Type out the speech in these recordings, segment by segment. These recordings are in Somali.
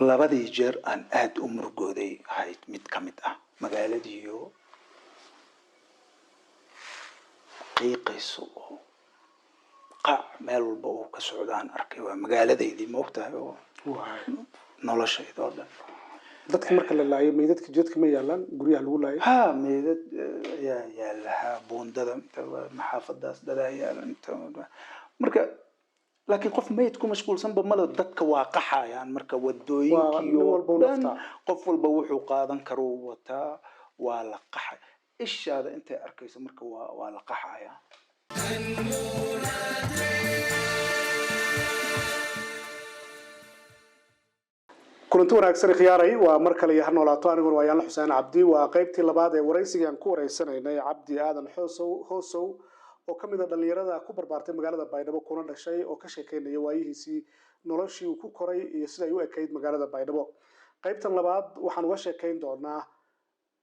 Labadii jeer aan aada u murugooday ahayd mid ka mid ah, magaaladiiyo qiiqayso oo qaac meel walba uu ka socdaan arkay. Waa magaaladaydii, maogtahay, oo noloshayda oo dhan. Dadka marka la laayay, meydadka jidadka ma yaalaan? Guryaha lagu laayay? Ha, meydad ayaa yaala. Ha, buundada inta maxaafadaas dadaa yaala inta. Marka laakiin qof meyd ku mashquulsanba malo. Dadka waa qaxayaan marka wadooyinkii nin oo walba u dhan naftaa. Qof walba wuxuu qaadan karuu wataa, waa la qaxay. Ishaada intay arkayso marka waa la qaxayaa. Kulanti wanaagsan, khiyaaray. Waa mar kale iyo Ha Noolaato. Aniguna waa Yaanla Xuseen Cabdi. Waa qaybtii labaad ee waraysigii aan ku wareysanaynay Cabdi Aadan Xoosow Hoosow, oo ka mid a dhalinyarada ku barbaartay magaalada Baydhabo kuna dhashay, oo ka sheekeynaya waayihiisii, noloshii uu ku koray iyo sida ay u ekayd magaalada Baydhabo. Qaybtan labaad waxaan uga sheekeyn doonaa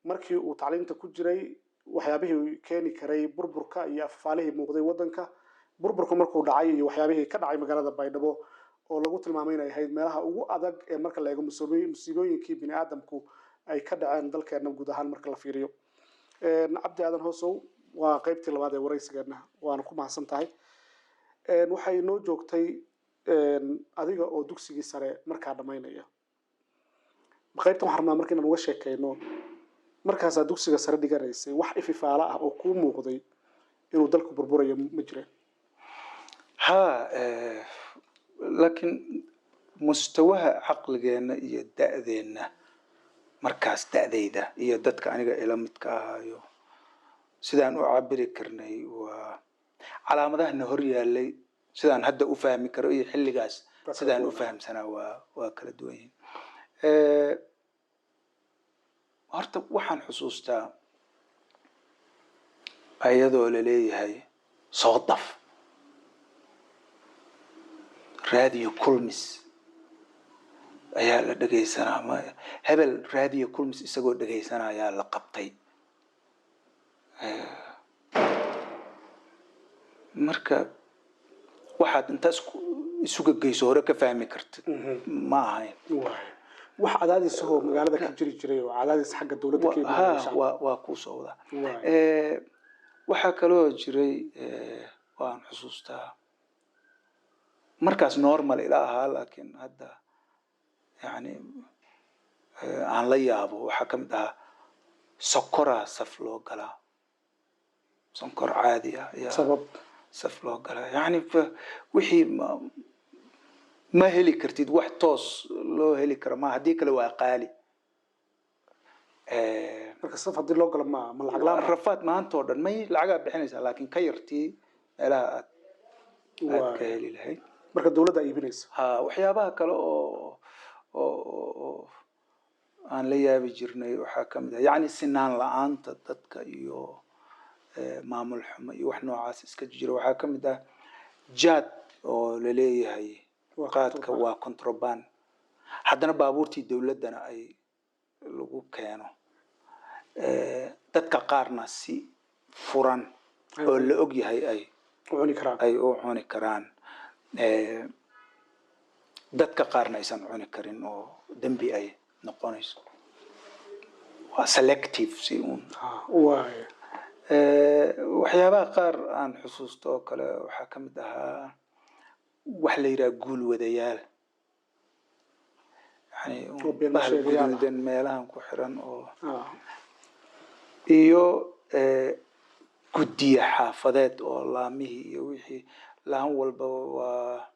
markii uu tacliinta ku jiray, waxyaabihii keeni karay burburka iyo afaalihii muuqday waddanka, burburka markuu dhacay iyo waxyaabihii ka dhacay magaalada Baydhabo, oo lagu tilmaamay inay ahayd meelaha ugu adag ee marka la eego musiibooyinkii bini aadamku ay ka dhaceen dalkeena guud ahaan marka la fiiriyo. Cabdi Aadan Hoosow, waa qaybtii labaad ee waraysigeena, waana ku mahadsan tahay. Waxay noo joogtay adiga oo dugsigii sare markaa dhammaynaya. Qaybtan waxaan rabnaa marka inaan uga sheekeyno markaasaa dugsiga sare dhiganaysay, wax ififaala ah oo kuu muuqday inuu dalku burburayo ma jireen? Ha, laakiin mustawaha caqligeenna iyo da'deenna markaas, da'dayda iyo dadka aniga ila midka ahayo, sidaan u cabiri karnay waa calaamadaha na hor yaalay. Sidaan hadda u fahmi karo iyo xilligaas waa kala sidaan u duwan. fahamsanaa waa kala duwan yihiin. Horta waxaan xusuustaa ayadoo laleeyahay soo daf Raadiyo Kulmis ayaa la dhegaysanaa, hebel Raadiyo Kulmis isagoo dhegaysanayaa la qabtay. Marka waxaad inta isuga geyso hore ka fahmi kartid ma ahayn. Waay, wax cadaadis ahoo magaalada ka jiri jiray oo cadaadis xagga dowladda ka imaanaya shacabka? Waa kuu soo wadaa. Waay. Waxaa kaloo jiray, waan xusuustaa markaas normal ila ahaa, laakiin hadda yani aan la yaabo, waxaa ka mid ahaa sokoraa saf loo galaa, sonkor caadi ah ayaa Sabab? saf loo galaa. Yani wixii ma heli kartid, wax toos loo heli karo ma, haddii kale waa qaali. Marka saf haddii loo galo ma lacag laan? Rafaad maanta oo dhan. May, lacagaa bixinaysaa, laakiin ka yartii meelaha aad ka heli lahayd. Marka dowladda iibinaysa? Ha, waxyaabaha kale oo aan la yaabi jirnay waxaa ka mid ah yacni sinaan la-aanta dadka iyo maamul xumo iyo wax noocaas iska jira. Waxaa ka mid ah jaad oo laleeyahay waa qaadka contraband. Waa contraband, haddana baabuurtii dowladdana ay lagu keeno. Dadka qaarna si furan oo la og yahay ay u cuni karaan. Ay u cuni karaan. Dadka qaarna aysan cuni karin oo dembi ay noqonayso. Waa selective si uun. Ha, waay. Waxyaabaha qaar aan xusuusto oo kale waxaa ka mid ahaa wax la yidhaha guul wadayaal, yani oo been bahal sheegayaal ah. guduudan meelahan ku xiran oo iyo guddiye xaafadeed oo laamihii iyo wixii laan walba waa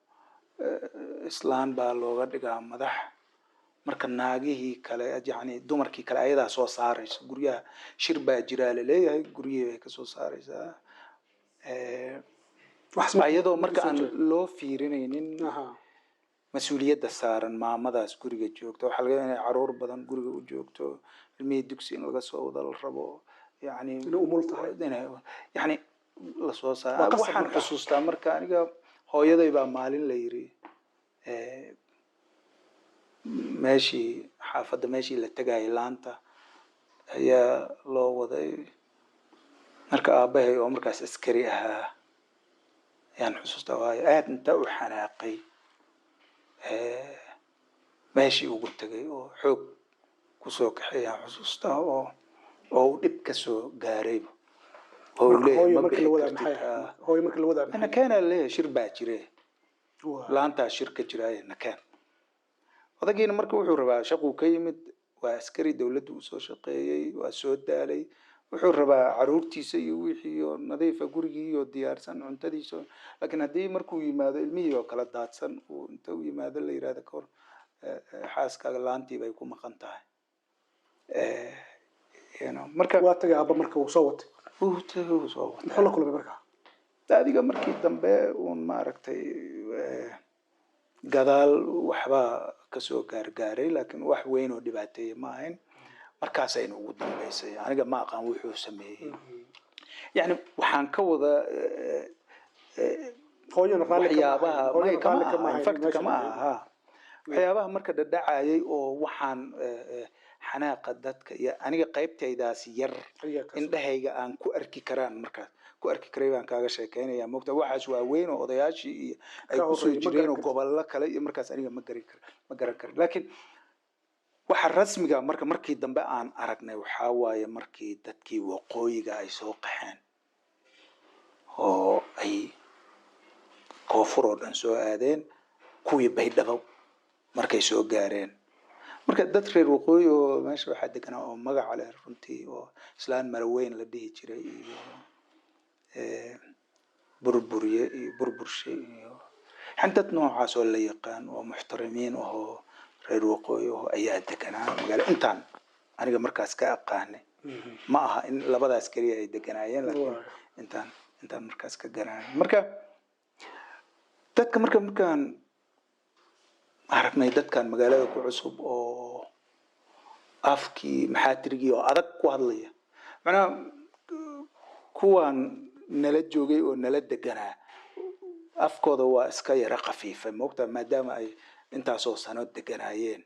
islaan baa looga dhigaa madax. Marka naagihii kale, yani dumarkii kale, ayadaa soo saaraysa guryaha. Shir baa jiraa laleeyahay, guryihii bay kasoo saaraysaa. Iyadoo marka aan loo fiirinaynin mas-uuliyadda saaran maamadaas guriga joogta. Waxaa laga yaabaa inay caruur badan guriga u joogto, ilmihii dugsi in laga soo wada la rabo, yani inay umul tahay. Yani lasoo Waa saara. qasab Waxaan marka. xusuustaa marka aniga hooyaday baa maalin la yiri meeshii xaafadda, meeshii la tegayay laanta ayaa loo waday. Marka aabahay oo markaas askari ahaa ayaan xusuustaa, waayo aad inta u xanaaqay. Meeshii ugu tegay oo xoog kusoo kaxeeyaan xusuustaa, oo uu dhib kasoo gaarayba, oo uu Marka leeyahay hooyo ma markii bixi la wadaa kartid. maxay ahayd? Hooyo markii la wadaa maxay? Nakeenaa leeyahay, shir baa jire. Laantaa shir ka jiraaye nakeen. Odagiina marka wuxuu rabaa, shaquu ka yimid, waa askari dowladdu usoo shaqeeyey, waa soo daalay, wuxuu rabaa caruurtiisa iyo wixii oo nadiifa, gurigii oo diyaarsan, cuntadiisa. Laakiin haddii markuu yimaado ilmihii oo kala daadsan, uu inta u yimaado la yirahdo kahor xaaskaaga laantii bay ku maqan tahay. Marka Waa tagay aabba, marka uu soo watay. Uu tagay, uu soo watay. Muxuu la kulmay marka? Adiga markii dambe uun maaragtay gadaal waxbaa kasoo gaargaaray, laakiin wax weyn oo dhibaateeye ma ahayn. Markaasayna ugu dambeysay. Aniga ma aqaan wuxuu sameeyey. Yani waxaan ka wadaa Hooyana raalli kama waxyaabaha ahayn. Hooyana may kama raalli kama aha, in ahayn fact meesha kama la aha. Ha, waxyaabaha marka dhadhacayay oo waxaan xanaaqa dadka iyo aniga qaybtaydaas yar ayaa ka soo indhahayga aan ku arki karaan, markaas ku arki karay baan kaaga sheekeynaya. Mogta waxaas waaweyn oo odayaashii iyo ay ka kusoo horreeyay ma jireen garan oo kartid. Gobollo kale iyo markaas aniga ma garan kar, ma garan karin. Laakiin waxa rasmiga marka markii dambe aan aragnay waxaa waaye markii dadkii waqooyiga ay soo qaxeen oo ay koonfur oo dhan soo aadeen, kuwii Baydhabo markay soo gaareen. Marka dad reer waqooyi oo meesha waxaa deganaa oo magaca leh runtii, oo Islaan Maraweyn la dhihi jiray iyo Burburye iyo Burburshe iyo yani dad noocaas oo la yaqaan oo muxtarimiin ahoo reer waqooyi oo ayaa deganaa magaalo intaan aniga markaas ka aqaanay. Ma aha in labadaas keliya ay deganaayeen, laakiin intaan markaas ka garanay. Marka dadka marka markaan aragnay dadkan magaalada ku cusub oo afkii maxaatirigii oo adag ku hadlaya, macnaha kuwaan nala joogay oo nala deganaa afkooda waa iska yara khafiifay, moogta, maadaama ay intaasoo sano deganaayeen.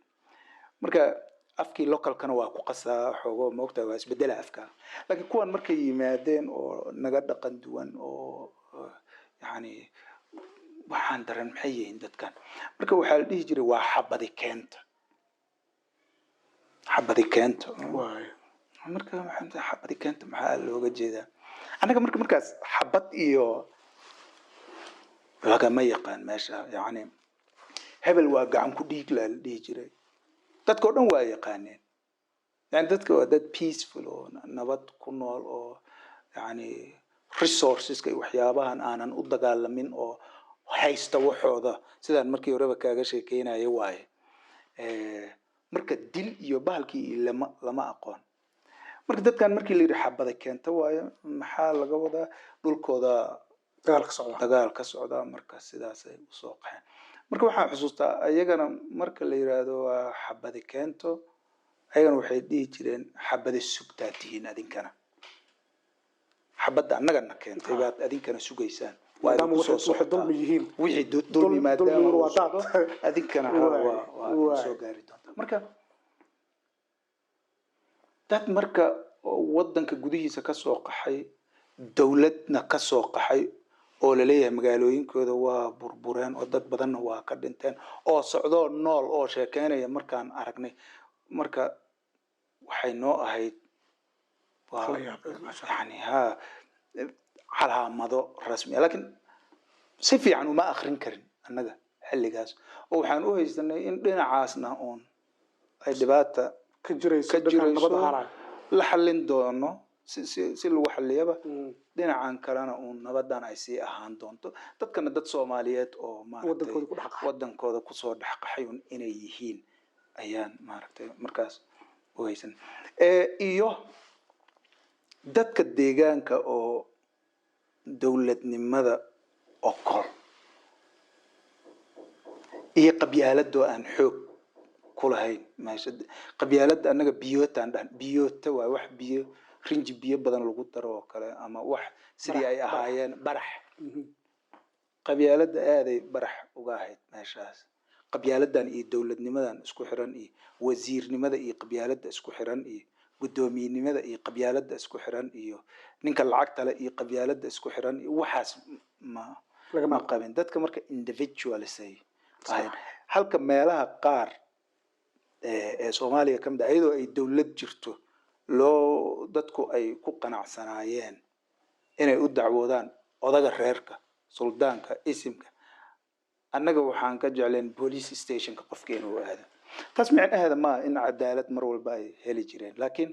Marka afkii localkana waa ku qasaa xoogo, moogta, waa isbedela afka. Laakiin kuwan markay yimaadeen oo naga dhaqan duwan oo yani waxaan daran maxay yihiin dadkan? Marka waxaa la dhihi jiray waa xabadi keenta, xabadi keenta. Marka waxaan xabadi keenta maxaa looga jeedaa? Annaga marka markaas xabad iyo lagama yaqaan meesha. Yani hebel waa gacan ku dhiig laa la dhihi jiray, dadka oo dhan waa yaqaaneen. Yani dadka waa dad peaceful oo nabad ku nool oo yani resourceska iyo waxyaabahan aanan u dagaalamin oo haysta waxooda, sidaan markii horeba kaaga sheekeynaya waaye. Marka dil iyo bahalkii iyo lama aqoon. Marka dadkan markii la yidhi xabada keenta waayo, maxaa laga wadaa? Dhulkooda dagaal ka socda. Dagaal ka socda. Marka sidaasay usoo qaxeen. Marka waxaan xusuustaa ayagana marka la yiraahdo waa xabadi keento, ayagana waxay dhihi jireen xabadi sugtaa tihiin adinkana, xabadda annagana keentay baad adinkana sugaysaan, waa maadaama idinku soo waxay socotaa. Dulmi yihiin. Wixii dulmi maadaama dulmiguna uu waa daad. socdo, adinkana ha waa idin soo gaari doonta. Marka dad marka oo wadanka gudihiisa kasoo qaxay, dowladna kasoo qaxay, oo laleeyahay magaalooyinkooda waa burbureen oo dad badanna waa ka dhinteen, oo socdoo nool oo sheekeynaya markaan aragnay, marka waxay noo ahayd waa La yaab leh, maasha Allah. Yani ha calaamado rasmi ah, laakiin si fiican uma akrin karin annaga xilligaas, oo waxaan u haysanay in dhinacaasna uun ay dhibaata ka jirayso, ka dhankaan nabad jirayso, ahaanayo la xallin doono si lagu xalliyaba, dhinacan kalena uun nabadan ay sii ahaan doonto, dadkana dad Soomaaliyeed oo maaragtay wadankooda ku dhex qaxay. Wadankooda kusoo dhex qaxay un inay yihiin ayaan maaragtay markaas u haysan. Iyo dadka deegaanka oo dowladnimada ogol iyo qabyaaladoo aan xoog ku lahayn meesha. Qabyaaladda annaga biyootaan dhahan, biyoota waa wax biyo rinji biyo badan lagu daro oo kale, ama wax sidii ay barax, barax. ahaayeen barax. Qabyaaladda aaday barax uga ahayd meeshaas. Qabyaaladan iyo dowladnimadan isku xiran, iyo wasiirnimada iyo qabyaaladda isku xiran, iyo guddoomiyenimada iyo qabyaaladda isku xiran, iyo ninka lacagta leh iyo qabyaaladda isku xiran, iyo waxaas ma lagama ma qabin dadka. Marka individuals ay ahayn, halka meelaha qaar ee Soomaaliya ka mid ah, iyadoo ay dowlad jirto, loo dadku ay ku qanacsanaayeen inay u dacwoodaan odaga reerka, suldaanka, isimka. Annaga waxaan ka jecleen police stationka qofka inuu aado. Taas micnaheeda maaha in cadaalad mar walba ay heli jireen, laakiin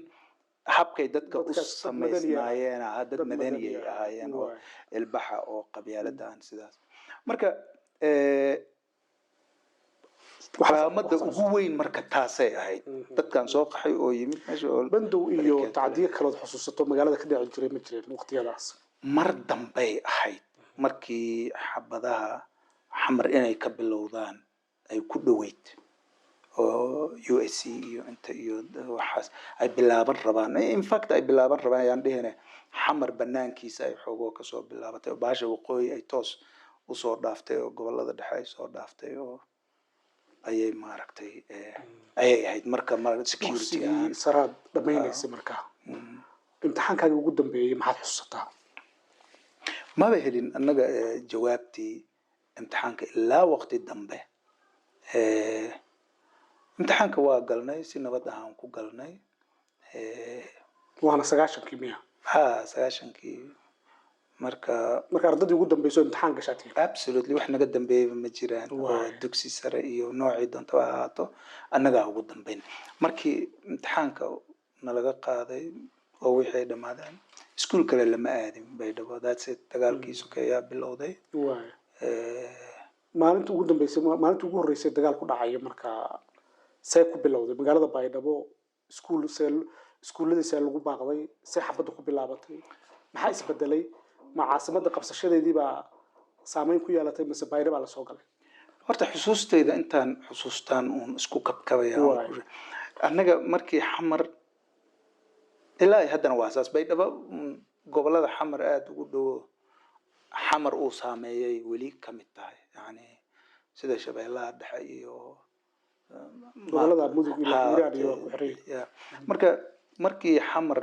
habkay dadka u Dadkaas dad madani ah. samaysnaayeen ah, dad Dad madani madani ay ah. ahaayeen oo ilbaxa oo qabyaalada aan sidaas. Marka calaamada ugu weyn marka taasay ahayd, dadkan soo qaxay oo yimid meesha oo Bandow iyo barakaat. Tacdiyo kalood xusuusato magaalada ka dhici jiray ma jireen waqtiyadaas? Mar dambay ahayd, markii xabadaha Xamar inay ka bilowdaan ay ku dhoweyd oo USC iyo inta iyo waxaas ay bilaaban rabaan, in fact ay bilaaban rabaan ayaan dhihine, Xamar banaankiisa ay xoogoo kasoo bilaabatay oo baasha waqooyi ay toos usoo dhaaftay oo gobolada dhexe ay soo dhaaftay oo ayay maaragtay ayay ahayd marka security Dugsigii ahaan. Saraad dhammaynaysay markaa. Imtixaankaagii ugu dambeeyey maxaad xusuusataa? Maba helin annaga jawaabtii imtixaanka ilaa waqti dambe. Imtixaanka waa galnay, si nabad ahaan ku galnay. Waana 90-kii miya? Ha, 90-kii marka. Marka ardadii ugu dambeysay oo imtixaan gashaa tihiin? Absolutely, wax naga dambeeyaba ma jiraan oo dugsi sare iyo noocii doontaba ha ahaato, annagaa ugu dambeyn. Markii imtixaanka nalaga qaaday oo wixii ay dhammaadeen, iskuul kale lama aadin Baydhabo. That's it, dagaalkii sokeeyaa bilowday. Maalinta ugu dambeysay, maalinta ugu horreysay dagaal ku dhacayo marka see ku bilowday magaalada Baydhabo? Iskuul see, iskuulladii see lagu baaqday? See xabadda ku bilaabatay? Maxaa isbedelay? Ma caasimadda qabsashadeedii baa saameyn ku yeelatay mise Baydhabo lasoo galay? Horta xusuustayda intaan xusuustaan uun isku kabkabaya. Annaga markii Xamar ilaa ay haddana waa saas, Baydhabo gobolada Xamar aada ugu dhowo, Xamar uu saameeyay weli ka mid tahay, yani sida Shabeellaha Dhexe iyo Gobolada Mudug iyo Hiiraan iyo waa ku xiran yihiin. Yeah. Marka markii Xamar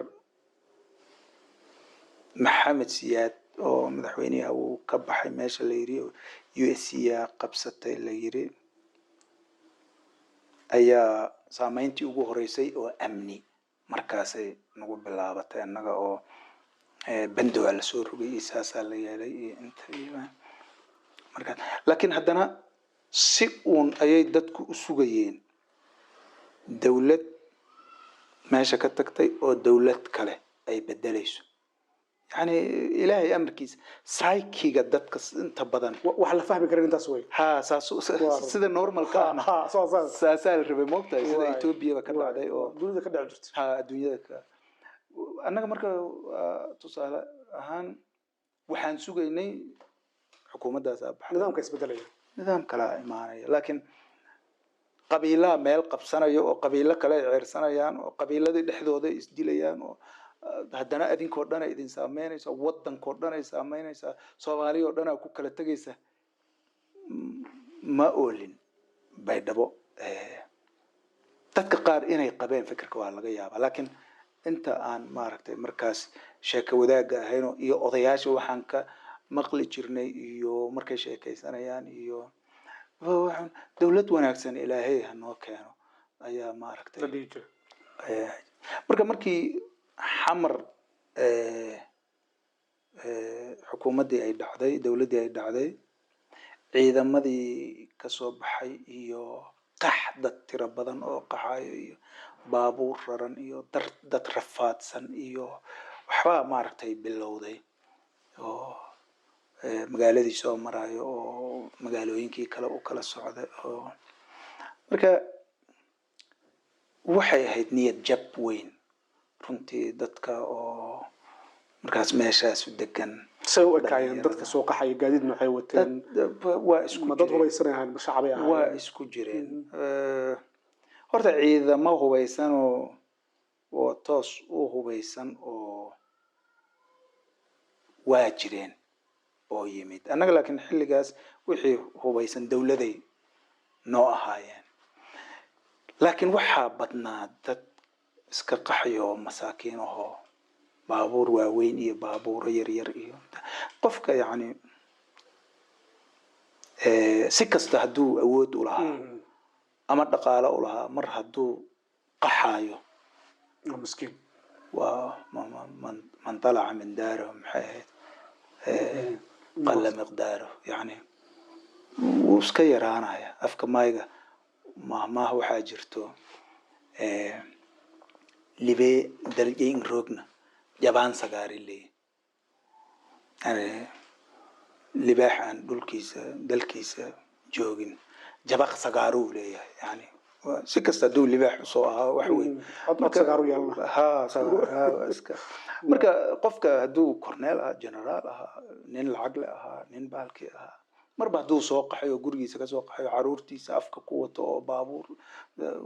Maxamed Siyaad oo madaxweynaha uu ka baxay meesha, la yiri USC yaa qabsatay la yiri, ayaa saameyntii ugu horeysay oo amni markaasay nagu bilaabatay annaga oo bandow aa lasoo rogay iyo saasaa la yeelay iyo inta iyo marka. Laakiin haddana si uun ayay dadku u sugayeen dowlad meesha ka tagtay oo dowlad kale ay bedelayso, yani Ilaahay amarkiisa psyche-ga dadka inta badan. Wax la fahmi karin intaas wey. Ha, saas sida normalka ahna Ha, saas. saasaa la rabay, moogtahay, sida Etoobiyaba ka dhacday oo dunida ka dhici jirtay. Ha, adduunyada ka. Annaga marka tusaale ahaan waxaan sugaynay xukuumaddaasaa baxday, nidaamka isbedelaya, nidaam kalaa imaanaya, laakiin qabiilaha meel qabsanayo oo qabiilo kale ay ceersanayaan oo qabiiladii dhexdooda ay isdilayaan oo haddana adinkoo dhan ay idin saameynaysaa, wadankoo dhan ay saameynaysaa, Soomaaliya oo dhan aa ku kala tegaysa. Ma oolin Baydhabo. Dadka qaar inay qabeen fikirka waa laga yaabaa, laakiin inta aan maaragtay markaas sheeko wadaagga ahayn iyo odayaasha waxaan ka maqli jirnay iyo markay sheekaysanayaan iyo dowlad wanaagsan Ilaahay ha noo keeno ayaa maaragtay la dhihi jiray. Marka markii Xamar xukuumaddii ay dhacday, dowladdii ay dhacday, ciidamadii kasoo baxay iyo qax, dad tiro badan oo qaxayo iyo baabuur raran iyo dar dad rafaadsan iyo waxbaa maaragtay bilowday oo magaaladii soo marayo oo magaalooyinkii kale u kala socday oo marka waxay ahayd niyad jab weyn runtii dadka oo markaas meeshaas u degan. Say u ekaayeen dadka soo qaxaya? Gaadiid noocay wateen? Waa isku Ma dad jireen. hubaysan ahayn ma shacabay Waa ahaayeen? isku jireen. Horta ciidamo hubaysan oo toos u hubaysan oo waa jireen oo yimid annaga, laakiin xilligaas wixii hubaysan dowladay noo ahaayeen, laakiin waxaa badnaa dad iska qaxyo, masaakiin ahoo baabuur waaweyn iyo baabuuro yaryar iyo qofka yacni si kasta hadduu awood u lahaa. Ama dhaqaalo u lahaa, mar hadduu qaxaayo, Waa miskiin. Waa man talaca min daarahu, maxay ahayd, qalla miqdaarahu, yani wuu iska yaraanaya. Afka mayga mahmaah waxaa jirto, libee daljeyn roogna jabaan sagaari leey. Yani libaax aan dhulkiisa, dalkiisa joogin, jabaq sagaaruu leeyahay. Yani si kasta hadduu libaax usoo ahaa, wax weyn. Cod cod sagaaru yeelana. Ha, ha, waa iska. Marka qofka hadduu korneel ahaa, generaal ahaa, nin lacag le ahaa, nin baalkii ahaa, marba hadduu soo qaxay oo gurigiisa kasoo qaxay oo caruurtiisa afka ku wato oo baabuur,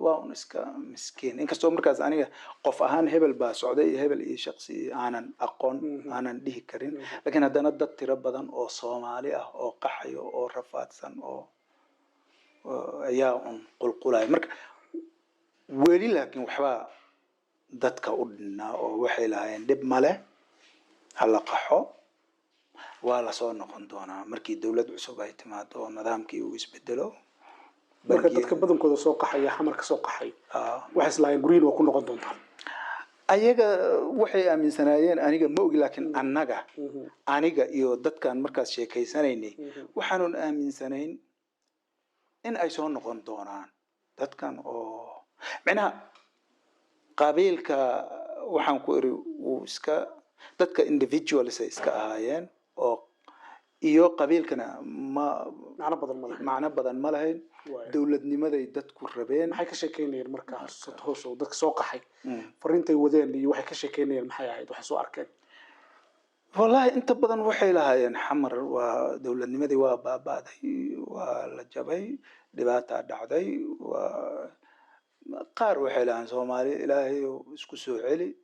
waa un iska miskiin. Inkastoo markaas aniga qof ahaan hebel baa socday iyo hebel iyo shaqsi aanan aqoon, aanan dhihi karin, laakiin haddana dad tiro badan oo Soomaali ah oo qaxayo oo rafaadsan oo ayaa un qulqulaya. Marka weli laakiin waxbaa dadka u dhinnaa oo waxay lahaayeen dhib male, hala qaxo, waa lasoo noqon doonaa markii dowlad cusub ay timaado oo nidaamkii uu isbedelo. Marka dadka badankooda soo qaxaya, Xamar ka soo qaxay, waxay islaayeen guryihin waa ku noqon doontaan. Ayaga waxay aaminsanaayeen aniga ma ogi, laakiin annaga, aniga iyo dadkan markaas sheekaysanaynay, waxaanun aaminsanayn in ay soo noqon doonaan dadkan, oo micnaha qabiilka waxaan ku iri wuu iska, dadka individuals ay iska ahaayeen oo iyo qabiilkana ma Macno badan ma lahayn. Macno badan ma lahayn. Dowladnimaday dadku rabeen. Maxay ka sheekeynayeen marka, xasuusato hoos oo dadka soo qaxay fariintay wadeen iyo waxay ka sheekeynayeen maxay ahayd, waxay soo arkeen? Wallahi inta badan waxay lahaayeen Xamar waa dowladnimadii waa baaba'day, waa la jabay, dhibaataa dhacday. Waa qaar waxay lahaayeen Soomaali Ilaahay isku soo celi.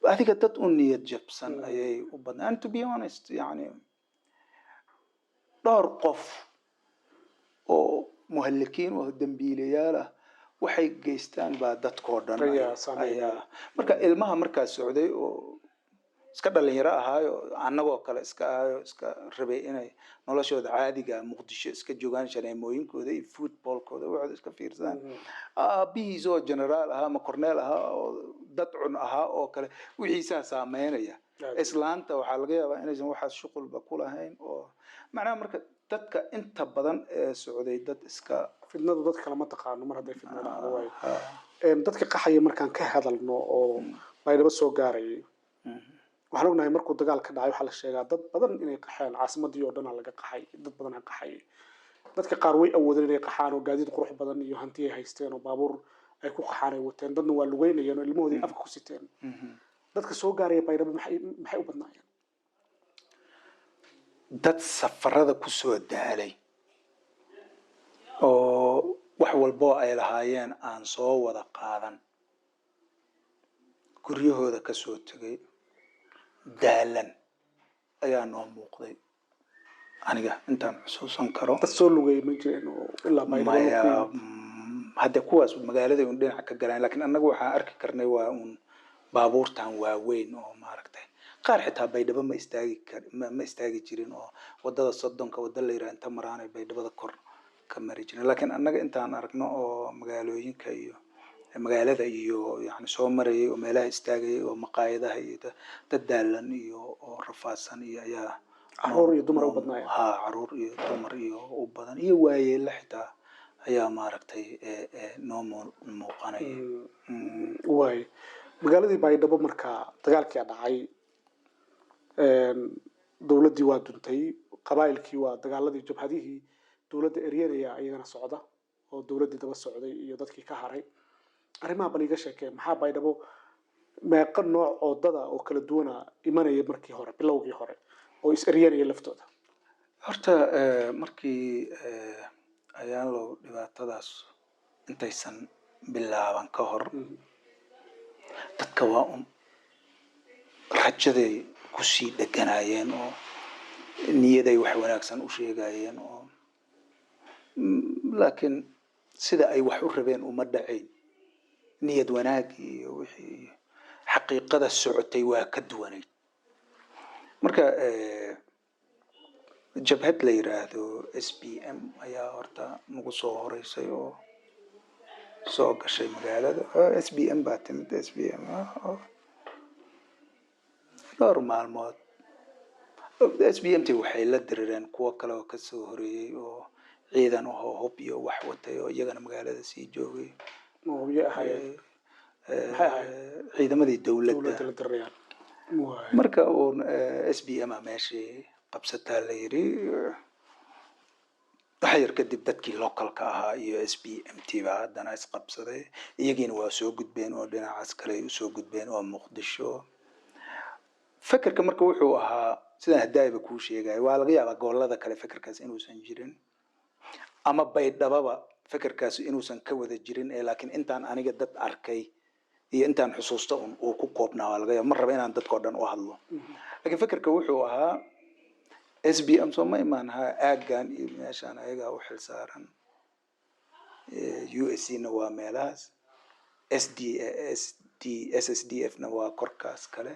Adiga dad u niyad jabsan ayay u badnaa. And to be honest, yani dhowr qof oo muhallikiin oo dambiilayaal ah waxay geystaan baa dadkoo dhan Ayaa saameeyay. Ayaa marka ilmaha markaas socday oo iska dhalinyaro ahaayo, annagoo kale iska ahaayo, iska rabay inay noloshooda caadiga Muqdisho iska joogaan, shaneemooyinkooda iyo footballkooda waxooda iska fiirsadaan, aabihiis oo generaal ahaa ama corneel ahaa oo dad cun ahaa oo kale, wixiisaa saameynaya. Islaanta waxaa laga yaabaa inaysan waxaas shuqulba ku lahayn oo macnaha marka dadka inta badan ee socday dad iska Fidnadu dad kale ma taqaano mar hadday fidno dhacdo waay. Dadka qaxaya markaan ka hadalno oo Baydhabo soo gaarayay, waxaan ognahay markuu dagaal ka dhacay, waxaa la sheegaa dad badan inay qaxeen, caasimadii oo dhan aa laga qaxay, dad badan aa qaxay. Dadka qaar way awoodeen inay qaxaan oo gaadiid qurux badan iyo hanti ay haysteen oo baabuur ay ku qaxaan ay wateen. Dadna waa lugeynayeen oo ilmahoodii afka ku siteen. Dadka soo gaaraya Baydhabo maxay u badnaayeen? Dad safarada kusoo daalay oo wax walboo ay lahaayeen aan soo wada qaadan, guryahooda kasoo tegay, daalan ayaa noo muuqday, aniga intaan xusuusan karo. Dad soo lugeeyay ma jireen oo ilaa Baydhabo Maya. ku yimid? Hadde kuwaas magaalada un dhinaca ka galaan, lakiin annaga waxaan arki karnay waa un baabuurtan waaweyn oo maaragtay. Qaar xitaa Baydhabo ma istaagi kar ma istaagi jirin oo wadada 30-ka, wadda la yiraha, inta maraanay Baydhabada kor ka mari jirin. Laakiin annaga intaan aragno oo magaalooyinka iyo magaalada iyo yani soo marayay oo meelaha istaagayay oo maqaayadaha iyo dad daalan iyo oo rafaadsan iyo ayaa. Caruur iyo dumar u badnaayeen. Ha, caruur iyo dumar iyo u badan iyo waayeelo xitaa ayaa maaragtay noo muuqanaya. Waay, magaaladii Baydhabo markaa dagaalkii dhacay, dowladdii waa duntay, qabaa'ilkii waa dagaaladii, jabhadihii dowladda eryanaya iyagana socda oo dowladdii daba socday iyo dadkii ka haray. Arrimaha bal iga sheekee, maxaa Baydhabo meeqa nooc oo dada oo kala duwana imanaya markii hore, bilowgii hore, oo is eryanaya laftooda? Horta markii ayaanlow dhibaatadaas intaysan bilaaban ka hor, dadka waa un rajaday kusii dheganaayeen oo niyaday wax wanaagsan u sheegayeen oo laakiin sida ay wax u rabeen uma dhacayn. Niyad wanaagii iyo wixii xaqiiqada socotay waa ka duwanayd. Marka Jabhad la yiraahdo SPM ayaa horta nagu soo horeysay oo soo gashay magaalada. SPM baa timid, SPM dhowr maalmood SPM t waxay la dirireen kuwo kale oo kasoo horeeyey oo ciidan ahoo hub iyo wax watay oo iyagana magaalada sii joogay. Hubyo ahaayeen? Maxay ahaayeen? Ciidamadii dowladda. Dowladda la dirirayaan, waay. Marka uun SPM a meeshii qabsataa la yiri. Wax yar kadib dadkii localka ahaa iyo SPM t baa haddana isqabsaday. Iyagiina waa soo gudbeen oo dhinacaas kale ay usoo gudbeen oo Muqdisho. Fekerka marka wuxuu ahaa sidaan hadaayba kuu sheegaya, waa laga yaabaa gobolada kale fekerkaas inuusan jirin ama Baydhababa fekerkaas inuusan ka wada jirin ee laakiin intaan aniga dad arkay iyo intaan xusuusta un uu ku koobnaa. Waa laga yaaba, ma raba inaan dadkao dhan u hadlo, laakiin fekerka wuxuu ahaa SPM soo ma imaan ha aaggan iyo meeshaan ayagaa u xil saaran, USC na waa meelahaas, SD SSDF na waa korkaas kale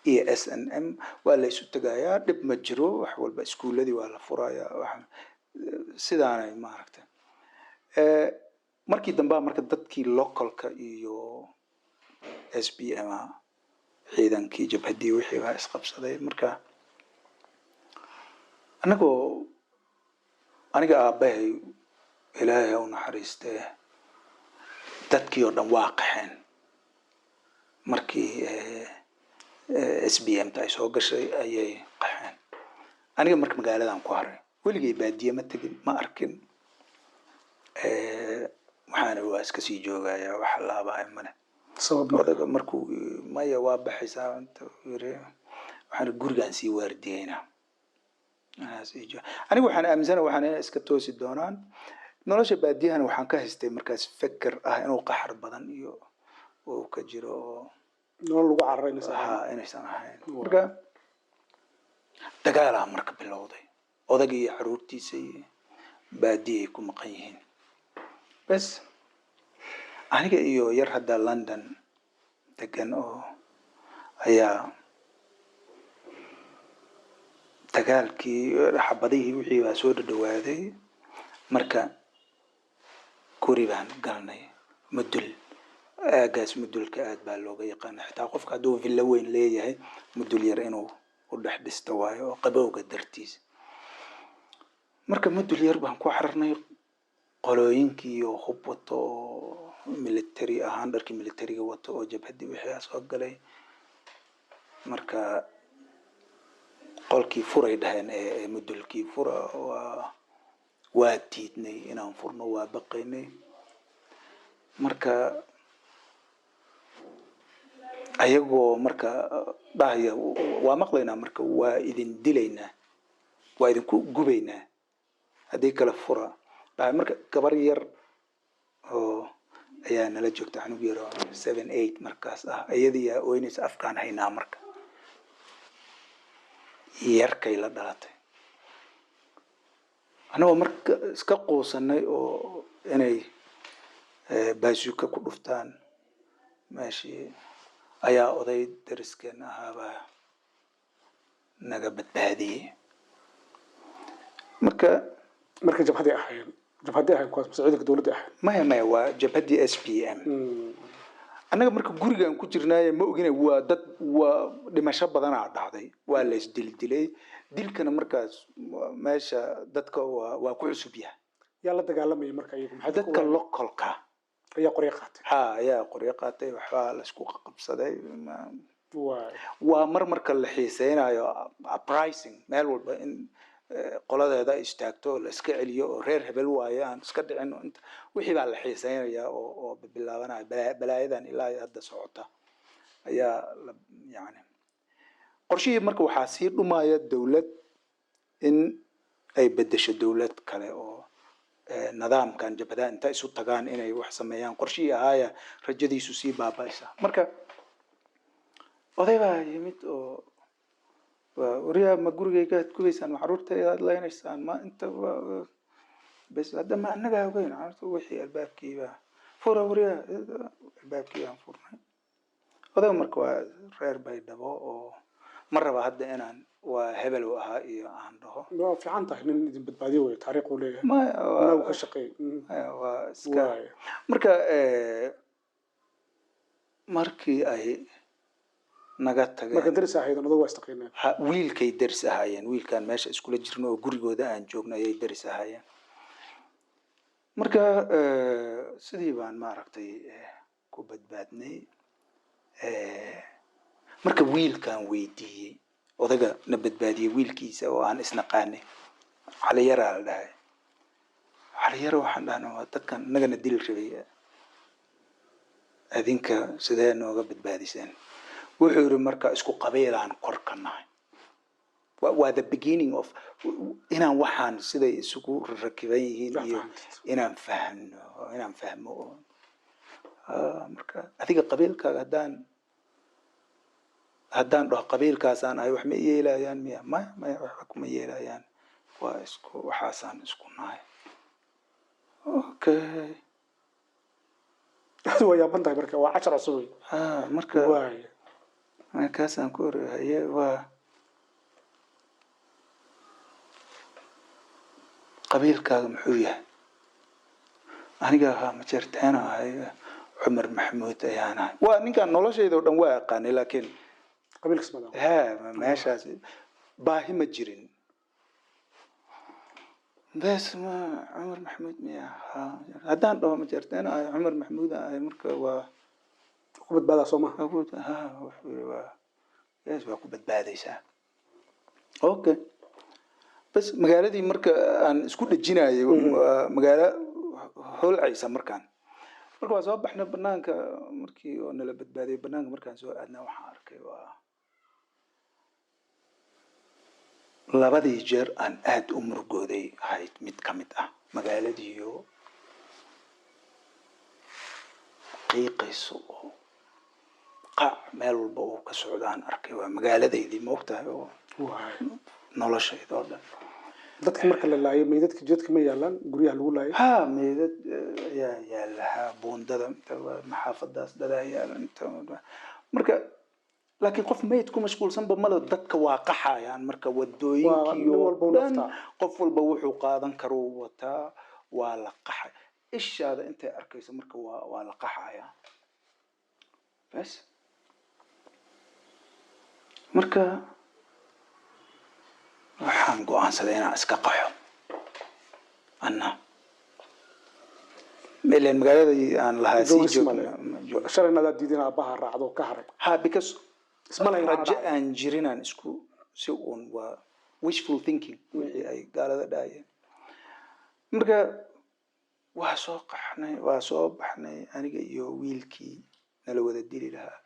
iyo SNM. Waa la isu tegayaa, dhib ma jiro, wax walba iskuuladii waa la furayaa, wax sidaanay maaragtay. Markii dambea marka dadkii localka iyo SPM a ciidankii jabhaddii wixii baa isqabsaday. Marka anagoo aniga aabahay, Ilaahay ha u naxariistee, dadkii oo dhan waa qaxeen markii SPM ta ay soo gashay ayay qaxeen. Aniga marka magaaladan ku haray, weligay baadiye ma tegin, ma arkin. Waxaana waa iska sii joogayaa, wax laabahay male. Sabab marka? Odaga markuu "Maya, waa baxaysaa" inta yiri, waxaan gurigaan sii waardiyeynaa. Anaa sii aniga waxaan aaminsana waxaan inay iska toosi doonaan nolosha baadiyahana. Waxaan ka haystay markaas feker ah inuu qaxar badan iyo uu ka jiro oo nolol lagu cararay inaysan ahayn. Ha, inaysan ahayn. Marka dagaalaa marka bilowday, odaga iyo caruurtiisa iyo baadiyay ku maqan yihiin bes. Aniga iyo yar hadda London degan oo ayaa dagaalkii, xabadihii, wixii baa soo dhadhawaaday. Marka guri baan galnay mudul. Aagaas mudulka aad baa looga yaqaana, xitaa qofka hadduu villo weyn leeyahay mudul yar inuu u dhex dhisto waayo oo qabowga dartiis. Marka mudul yar baan ku xararnay. Qolooyinkii oo hub wato oo military ahaan dharkii militariga wato oo jabhaddii wixii aa soo galay. Marka qolkii furay dhaheen ee mudulkii fura. Waa diidnay inaan furno, waa baqaynay. Marka ayagoo marka dhahaya waa maqlaynaa, marka "Waa idin dilaynaa, waa idinku gubaynaa haddii kale fura" dhahay. Marka gabar yar oo ayaa nala joogta, canug yar oo 7, 8 markaas ah, iyadii yaa ooynaysa. Afkaan haynaa marka yarkay la dhalatay. Annagoo marka iska quusanay oo inay baasuuka ku dhuftaan meeshii ayaa oday dariskeena ahaabaa naga badbaadiyey marka. Marka jabhaday ahaayeen, jabhaday ahaayeen kuwaas mise ciidanka dowladda ahaayeen? Maya, maya, waa jabhaddii SPM. Annaga marka gurigaan ku jirnaaye ma ogina waa dad, waa dhimasho badanaa dhacday, waa la isdildilay. Dilkana markaas meesha dadka waa ku cusub yahay. Yaa la dagaalamayay marka iyagu? Maxay dadka localka. Ayaa qoryo qaatay? Ha, ayaa qoryo qaatay, waxbaa laisku qabsaday. Waay. Waa mar marka la xiiseynayo uprising, meel walba in qoladeeda ay istaagto oo la iska celiyo oo reer hebel waaye aan iska dhicin oo inta wixii baa la xiiseynayaa oo bilaabanaya balaayadan ilaa iyo hadda socota ayaa la yani qorshihii. Marka waxaa sii dhumaya dowlad in ay bedesho dowlad kale oo nidaamkan jabhadaha inta isu tagaan inay wax sameeyaan qorshihii ahaaya rajadiisu sii baaba'aysa. Marka oday baa yimid oo "Waryaa, ma gurigayga aad gubaysaan? Ma caruurtayda aad leynaysaan? Ma inta bes hadda ma annagaa ogeyn carruurta wixii albaabkiibaa fura, waryaa." Albaabkii baan furnay. Odayga marka waa reer Baydhabo oo ma raba hadda inaan Waa hebel uu ahaa iyo aan dhaho. Waa fiican tahay, nin idin badbaadiyo wey, taariikh uu leeyahay. Maya. Wanaagu ka shaqeeyay. Maya, waa iska Waay. Marka markii ay naga Marka tageen daris ahayd, odagu waa istaqiineen. Ha, wiilkay daris ahaayeen, wiilkaan meesha iskula jirno oo gurigooda aan joogno ayay daris ahaayeen. Marka sidii baan maaragtay ku badbaadnay. Marka wiilkaan weydiiyey, odaga na badbaadiyey wiilkiisa oo aan isnaqaanay, Caliyaraa la dhahay. Caliyara waxaan dhahnay, waa dadkan innagana dili rabay, adinka sidee nooga badbaadiseen? Wuxuu yidhi, marka isku qabiilaan kor ka nahay. Waa the beginning of inaan waxaan siday isugu rakiban yihiin Wax iyo fahamtid. Inaan fahmno, inaan fahmo oo marka adiga qabiilkaaga haddaan dhaho qabiilkaasaan ahay, wax ma yeelayaan miya? Maya, maya, waxba kuma yeelayaan, waa isku waxaasaan isku nahay. Okay. Waa yaaban tahay, marka waa cashar cusub wey. Marka Waay. markaasaan ku ori, haye, waa qabiilkaaga muxuu yahay? Aniga ahaa Majeerteena ahay, Cumar Maxamuud ayaan ahay. Waa ninkan noloshayda oo dhan waa aqaanay, laakiin Qabiilkas madaa. Ha, meeshaas baahi ma jirin. Bes, ma Cumar Maxamuud miya? Ha, haddaan dhaho Majeerteena ahay, Cumar Maxamuud ahay, marka waa Ku badbaadaa, soo maha? Ha, wuxuu yiri, waa yes, waa ku badbaadaysaa. Okay, bas magaaladii marka aan isku dhejinayay waa magaalo holcaysa markaan. Marka waa soo baxnay banaanka, markii oo nala badbaadiyay banaanka markaan soo aadnaa, waxaan arkay waa labadii jeer aan aada u murugooday ahayd mid ka mid ah, magaaladiiyo qiiqayso oo qac meel walba uu ka socdaan arkay. Waa magaaladaydii, ma ogtahay, oo Waay. noloshayda oo dhan. Dadka marka la laayay, meydadka jidadka ma yaalaan, guryaha lagu laayay? Ha, meydad ayaa yaalaha buundada inta waa maxaafadaas dadaa yaala inta. Marka laakiin qof meyd ku mashquulsanba malo, dadka waa qaxayaan marka Waa wadooyinkii nin oo walba u dhan naftaa. Qof walba wuxuu qaadan karuu wataa, waa la qaxay. Ishaada intay arkayso marka waa la qaxayaa bas. Marka waxaan go'aansaday inaan iska qaxo anna, ileen magaaladii aan lahaa sii Joogis male. joogna. Shalayna adaa diidin aabbaha raacdo, ka haray. Ha, because Isma lahayn. Rajo aan jirin aan isku si uun, waa wishful thinking wixii ay gaalada dhahayeen. Marka waa soo qaxnay, waa soo baxnay, aniga iyo wiilkii nala wada dili lahaa,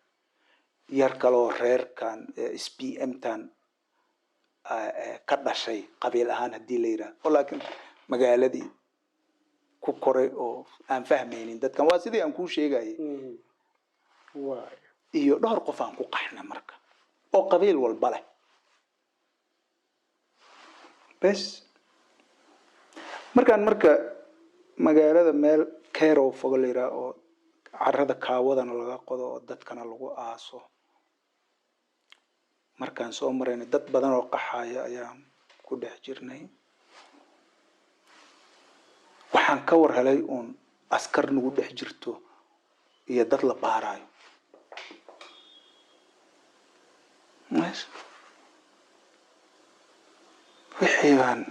yar kaloo reerkan SPM tan ka dhashay qabiil ahaan haddii la yidhaah, oo laakiin magaaladii ku koray oo aan fahmaynin dadkan, waa sidii aan kuu sheegayay. Waay. Iyo dhowr qof aan ku qaxna marka, oo qabiil walba leh. Bes, markaan marka magaalada meel Kerow fogo la yidhaah oo carrada kaawadana laga qodo oo dadkana lagu aaso markaan soo maraynay, dad badan oo qaxaya ayaan ku dhex jirnay. Waxaan ka war helay uun askar nagu dhex jirto iyo dad la baarayo. Bes. Wixii baan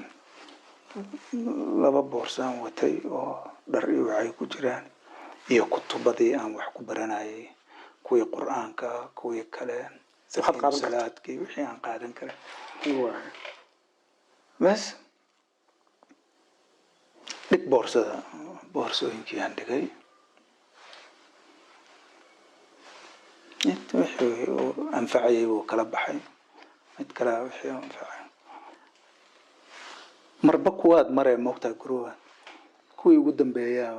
laba boorsaan watay oo dhar iyo waxay ku jiraan iyo kutubadii aan wax ku baranayay, kuwii Qur-aanka, kuwii kale. Waxaad qaadan karto. Salaadkii, wixii aan qaadan karay. Waay. Bes, dhig boorsada, boorsooyinkii aan dhigay. Mid wixii uu anfacayay wuu kala baxay, mid kale wixii uu anfacay. Marba kuwaad maree, moogtaa, guruwa kuwii ugu dambeeyaa.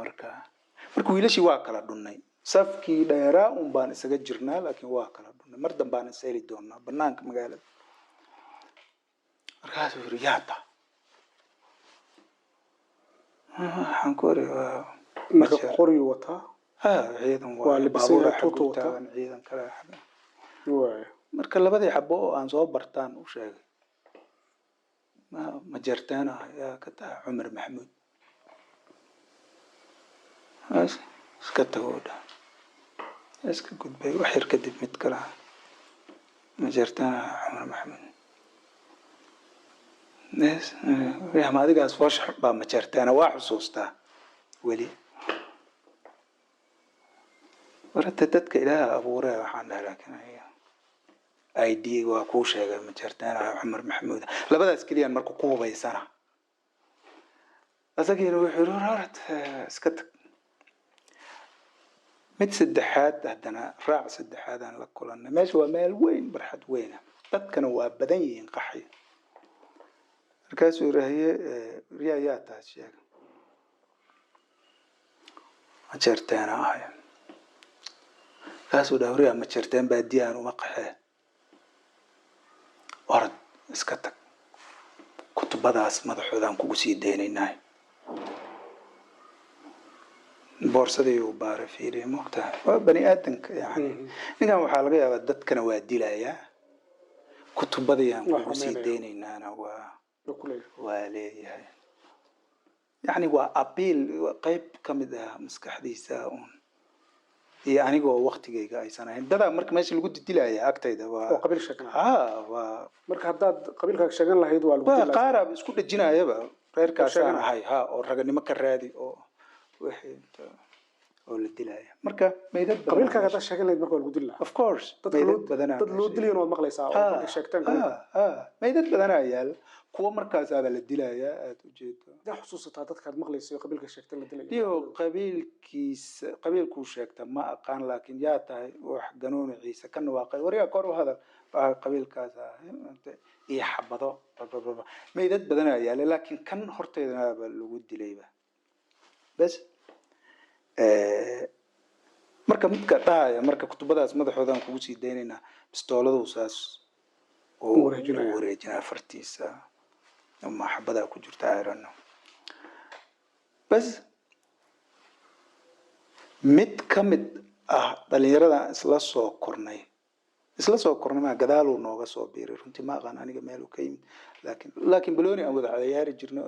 Marka wiilashii waa kala dhunnay, safkii dheeraa un baan isaga jirnaa, laakiin waa kala dhunnay. Mar dambaan is heli doonaa banaanka magaalada. Markaasuu yiri, "Yaata?" Waxaan ku iri, waa Marka qoryu wataa? Ha, ciidan. Waa waa labisan baabuura yahay, tuuta xaggu wataa. taagan, ciidan kale xagga. Waay. Marka labadii xabo oo aan soo bartaan u sheegay. Ma Majeerteen ah yaa ka tahay? Cumar Maxamuud. Bas, iska tago dha, iska gudbay. Wax yar kadib mid kale ah, Majeerteen ah, Cumar Maxamuud. Bes, ma adigaas foosha baa Majeerteena? Waa xusuustaa weli. Warata dadka Ilaaha abuure, waxaan dhahay, laakiin aniga ID waa kuu sheegay, Majeerteen ah, Cumar Maxamuud. Labadaas keliyaan marka ku hubaysana. Asagiina wuxuu yiri, "War, iska tag." Mid saddexaad haddana, raac saddexaad aan la kulannay. Meesha waa meel weyn, barxad weyna, dadkana waa badan yihiin qaxyo. Markaasuu yiri, "Haye, riyaa yaa taas sheega?" "Majeerteena ahay." Markaasuu dhaha, "Riyaa, Majeerteen baadiyaan uma qaxee, orod iska tag, kutubadaas madaxoodaan kugu sii daynaynaa." Boorsadii uu baara, fiiriya. Moogtahay, waa bani aadanka yani. Ninkan waxaa laga yaabaa dadkana waa dilayaa, kutubadayaan Waa kugu sii xumeynaya. daynaynaana waa Waa ku leeyahay. Waa leeyahay, yani waa abiil, waa qayb ka mid ah maskaxdiisa un iyo anigoo waktigayga aysan ahayn. Dadaa marka meesha lagu didilaya agtayda waa Oo qabiil sheeganaya. Ha, waa. Marka haddaad qabiilkaaga sheegan lahayd, waa lagu waa dili lahaa. Qaaraaba isku dhejinayaba, reerkaasaan Sheeganaya. ahay, ha, oo raganimo ka raadi oo wixii oo la dilaya. Marka meydad badan Qabiilkaaga haddaad sheegan lahayd, marka waa lagu dili lahaa. Of course. Dadka meydad loo badanaa dad loo meesha dilayana waad maqlaysaa oo markay sheegteen qabiilka. Ha, meydad badanaa yaal, kuwa markaasaaba la dilayaa aada ujeedo. Yaa xusuusataa dadkaad maqlaysa oo qabiilka sheegteen la dilayo? Iyo qabiilkiisa, qabiilkuu sheegta ma aqaan, laakiin yaa tahay? Wax ganuunaciisa kana waa waryaa kor u hadal, waa qabiilkaas ah iyo xabado babababa. Meydad badanaa yaala, laakiin kan horteedanaaba lagu dilayba bes. Marka midka dhahaya marka kutubadaas madaxoodaan kugu sii daynaynaa, bistooladu saas U wareejinaya. U wareejinaa fartiisa ama xabadaa ku jirta, I don't know. Bas, mid ka mid ah dhalinyarada isla soo kornay maa gadaaluu nooga soo biiray. Runtii ma aqaan aniga meeluu ka yimid, laakiin balooni aan wada ciyaari jirnay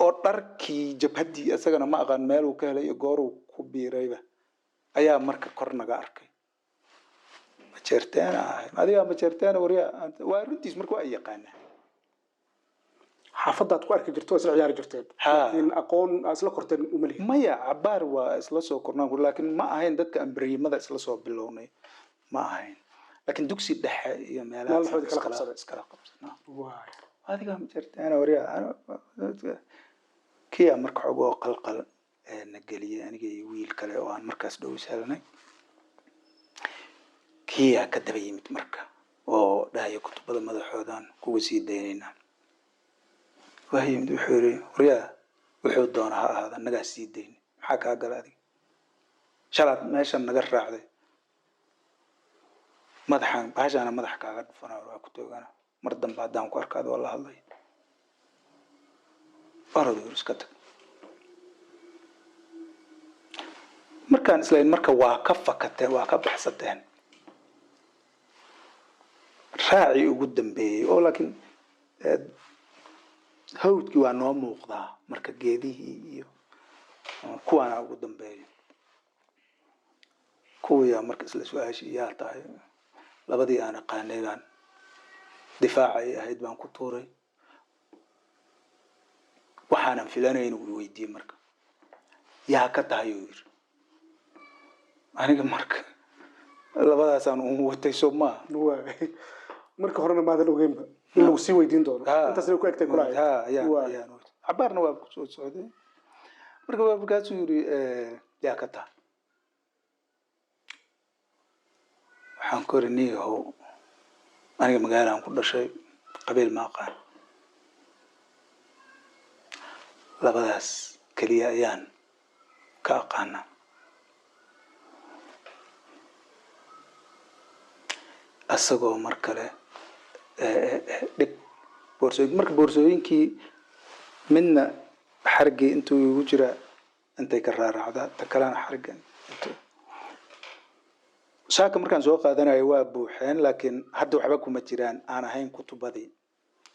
oo dharkii jabhaddii isagana ma aqaan meeluu ka helay iyo gooruu ku biirayba, ayaa marka kor naga arkay. "Majeerteena ahay, adigaa Majeerteena waryaa?" Waa runtiis, marka waa yaqaanaa. Xaafadaad ku arki jirto, waa isla ciyaari jirteen? Ha. Laakiin aqoon aad isla korteen uma lihin? Maya, cabaar waa isla soo kornaan, laakiin ma ahayn dadka aan beriimada isla soo bilownay, ma ahayn. Laakiin dugsi dhexe iyo meelahaas Meel dhexdooda kala qabsaday. Iskala qabsanaa. Waay. "Adigaa Majeerteena waryaa?" Kiyaa marka xogoo qalqal na geliyay, aniga iyo wiil kale oo aan markaas dhow is helnay. Kiyaa ka daba yimid marka oo dhahaya, "Kutubada madaxoodaan kuga sii daynaynaa." Waa yimid, wuxuu yiri, "Waryaa, wuxuu doona ha ahaada, nagaa sii dayna, maxaa kaa gala adiga? Shalaad meeshan naga raacday, madaxaan bahashaana madaxa kaaga dhufana, waa ku toogana. Mar dambe haddaan ku arkaado waa la hadlay. Orod," yiri, "iska tag." Markaan islayn marka waa ka fakateen, waa ka baxsateen, raacii ugu dambeeyey oo laakiin hawdkii waa noo muuqdaa marka, geedihii iyo kuwaana ugu dambeeya. Kuwiyaa marka isla su-aashii, "Yaa tahay?" Labadii aan aqaanay baan difaacay ahayd baan ku tuuray. Waxaanan filanayn uu weydiiyey marka, "Yaa ka tahay?" uu yiri. Aniga marka labadaasaan un watay, soo maaha? Waay, marka horena maadan ogeynba in lagu sii weydiin doono. Intaasna ku egtay kula. Ha, ayaan watay. Cabaarna waa kusoo socday. Marka waa markaasuu yiri, "Yaa ka tahay?" Waxaan ku iri, "Niyahow, aniga magaalaan ku dhashay, qabiil ma aqaan, labadaas keliya ayaan ka aqaanaa." Asagoo mar kale dhig boorsooyin, marka boorsooyinkii midna xariggii intuu igu jiraa intay ka raaracdaa, ta kalena xarigga intuu saaka markaan soo qaadanayo waa buuxeen, laakiin hadda waxba kuma jiraan aan ahayn kutubadii.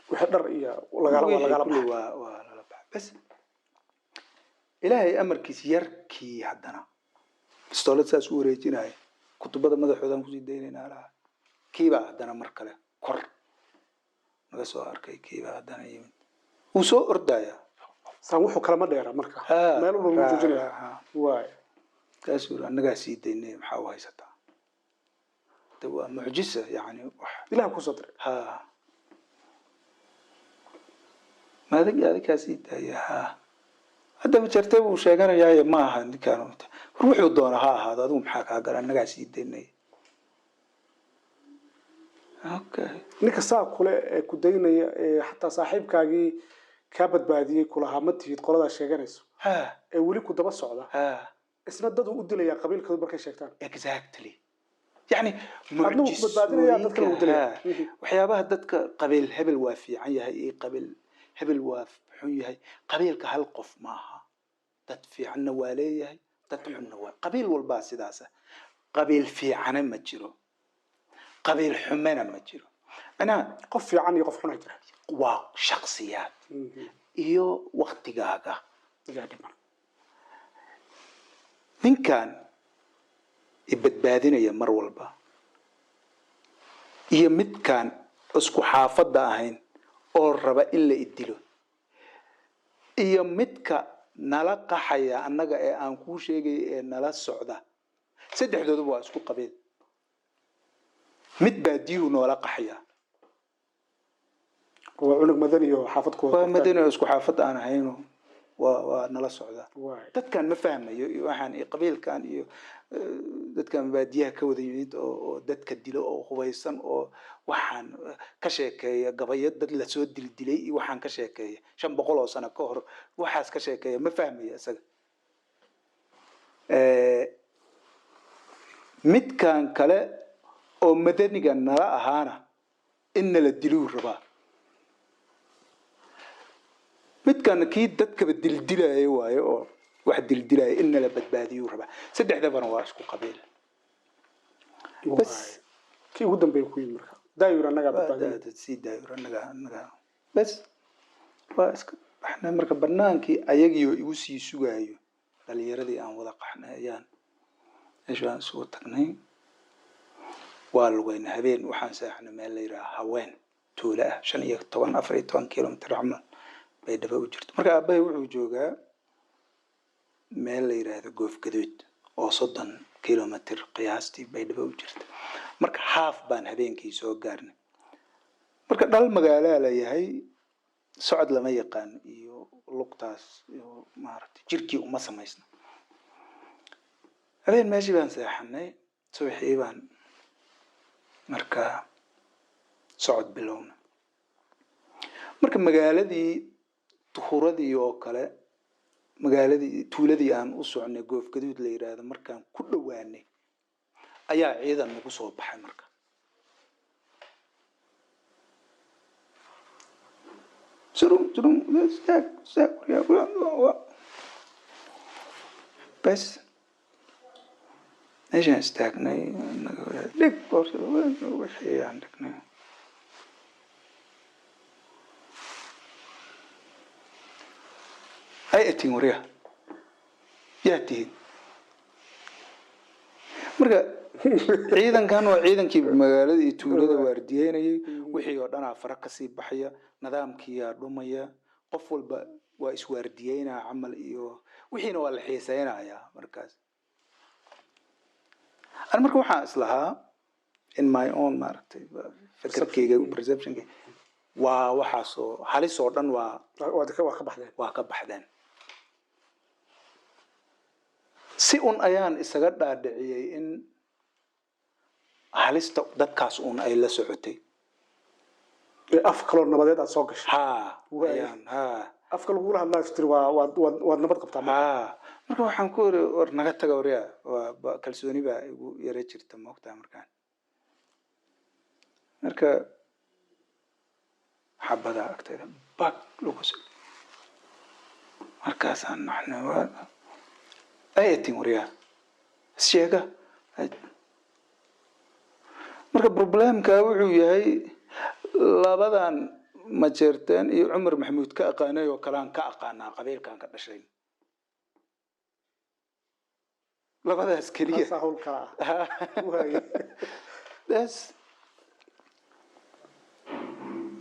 Wixii dhar iyo lagala waa Wixii lagala kulli baxay. Waa lala baxay. Bas, Ilaahay amarkiis, yarkii haddana bistoolad saas u wareejinaya, kutubada madaxoodaan kusii daynaynaa lahaa. Kiibaa haddana mar kale kor naga soo arkay, kiibaa haddana yimid, wuu soo ordayaa. Saan wuxuu kalama dheera marka. Ha, meel walba lagu joojinaya. Ha. Waay. Kaasuu yiri, "Annagaa sii daynay, maxaa u haysataa?" De waa mucjisa yani wax. Ilaah kusoo diray. Ha, ma adig adigaa sii daaya? Ha, hadda ma jartay buu sheeganayaaye, ma aha ninkaan. War, wuxuu doona ha ahaado, adigu maxaa kaa gala? Annagaa sii daynay. Okay. Ninka saa kule ee ku daynaya, ee xataa saaxiibkaagii kaa badbaadiyey kulahaa ma tihid qoladaa sheeganayso, ee weli ku daba socda, isna dad uu u dilayaa qabiilkoodu markay sheegtaan. Exactly, yani Adna wuu ku badbaadinayaa, dadkana wuu dilayaa. Ha, waxyaabaha dadka qabiil hebel waa fiican yahay iyo qabiil hebel waa xun yahay, qabiilka hal qof maaha. Dad fiicanna waa leeyahay, dad xunna waa. Qabiil walbaa sidaasa. Qabiil fiicana ma jiro, qabiil xumena ma jiro, macnaha. Qof fiican iyo qof xunaa jira. Waa shaksiyaad iyo waktigaaga. Igaa dhiman. Ninkan i badbaadinaya mar walba iyo midkaan isku xaafadda ahayn oo raba in la idilo iyo midka nala qaxaya annaga ee aan kuu sheegaya ee nala socda, saddexdooduba waa isku qabiil. Mid baadiyuhu noola qaxaya. Waa cunug madani oo xaafad ku Waa madani oo isku xaafad aan ahayno, waa nala socda. Waay. Dadkan ma fahmayo iyo waxaan iyo qabiilkan iyo dadkan baadiyaha ka wada yimid oo dadka dilo oo hubaysan oo waxaan ka sheekeeya gabayo dad lasoo dildilay iyo waxaan ka sheekeeya 500 oo sano ka hor, waxaas ka sheekeeya ma fahmayo isaga. Midkan kale oo madaniga nala ahaana in nala diluu rabaa. Midkan kii dadkaba dildilaya waayo oo wax dildilaya in nala badbaadiyuu rabaa. Saddexdabana waa isku qabiil bas. Waay. Kii ugu dambeeya ku yimid marka daayur, annagaa badbaadinay. Sii daayo annaga annaga. Bas, waa iska baxnay. Marka banaankii ayagiioo igu sii sugaayo dhalinyaradii aan wada qaxnay ayaan meeshaan isugu tagnay. Waa lugeynay habeen. Waxaan seexnay meel la yidhaha Haween, tuulo ah, 15, 14 kilomitr camal bay dhaba u jirto. Marka aabbahay wuxuu joogaa meel la yidhaahdo Goofgaduud oo 30 kilomitr qiyaastii Baydhabo u jirta. Marka haaf baan habeenkii soo gaarnay. Marka dhal magaalaa la yahay, socod lama yaqaan iyo lugtaas iyo maaragtay jirkii uma samaysna. Habeen meeshii baan seexanay. Subaxii baan marka socod bilowna. Marka magaaladii duhuradii oo kale, magaaladii tuuladii aan u socnay, Goofgaduud la yidhaahdo, markaan ku dhowaanay ayaa ciidan nagu soo baxay. Marka surum surum, istaag, istaag, bes, meeshaan istaagnay, dhig boorsada, wixii aan dhignay. Ay atiin, waryaa, yaa tihiin? Marka ciidankan waa ciidankii magaalada iyo tuulada waardiyeynayay. Wixii oo dhanaa fara kasii baxaya, nidaamkiyaa dhumaya, qof walba waa iswaardiyeynaya camal iyo wixiina waa la xiiseynayaa. Markaas ani marka waxaan islahaa in my own, maaragtay, fekerkeyga, perceptionkeyga, waa waxaasoo halis oo dhan waa waa ka baxdeen. Waa ka baxdeen. Si un ayaan isaga dhaadhiciyey in halista dadkaas un ay la socotay. Ee af kaloo nabadeed aad soo gashay. Ha. Waay. Ayaan ha. Afka lagula hadlaa tiri waa waad nabad qabtaa marka. Ha, marka waxaan ku iri, "War, naga taga waryaa." Waa kalsooni baa igu yara jirta, maogtaa. Markaan marka xabadaa agtayda bag lagu soo, markaasaan naxnay. Waa ay atin, waryaa, sheega. Marka problemka wuxuu yahay labadan Majeerteen iyo Cumar Maxamuud ka aqaanay oo kalean ka aqaanaa qabiilkan ka dhashay, labadaas keliya. Taasaa hawl kala ah. Waay. That's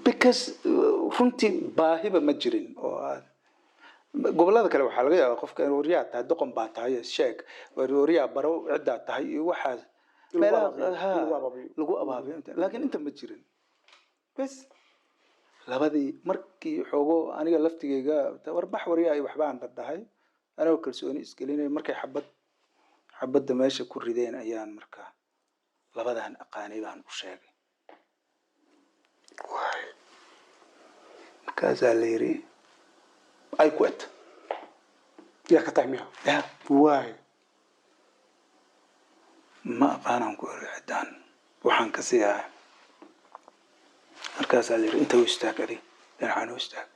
because runtii baahiba ma jirin oo aad gobollada kale waxaa laga yaabaa qofka in waryaa tahay, doqon baa tahay, sheeg, waryaa baro ciddaa tahay iyo waxaas. In lagu meelaha abaabiyo, ha, in lagu abaabiyo. Lagu abaabiyo laakiin inta ma jirin. Bes labadii markii xoogo aniga laftigeyga warbax waryahay waxbaan dhadhahay anigoo kalsooni isgelinay, markay xabad xabadda meesha ku rideen ayaan markaa labadan aqaanay baan u sheegay. Waay. Markaasaa la yiri ay ku et. Yaa ka tahay miya? Ya. Waay. Ma aqaanaan ku eri ciddaan waxaan ka sii ahay. Markaasaa la yiri inta u istaag, adig dhinacaan u istaag.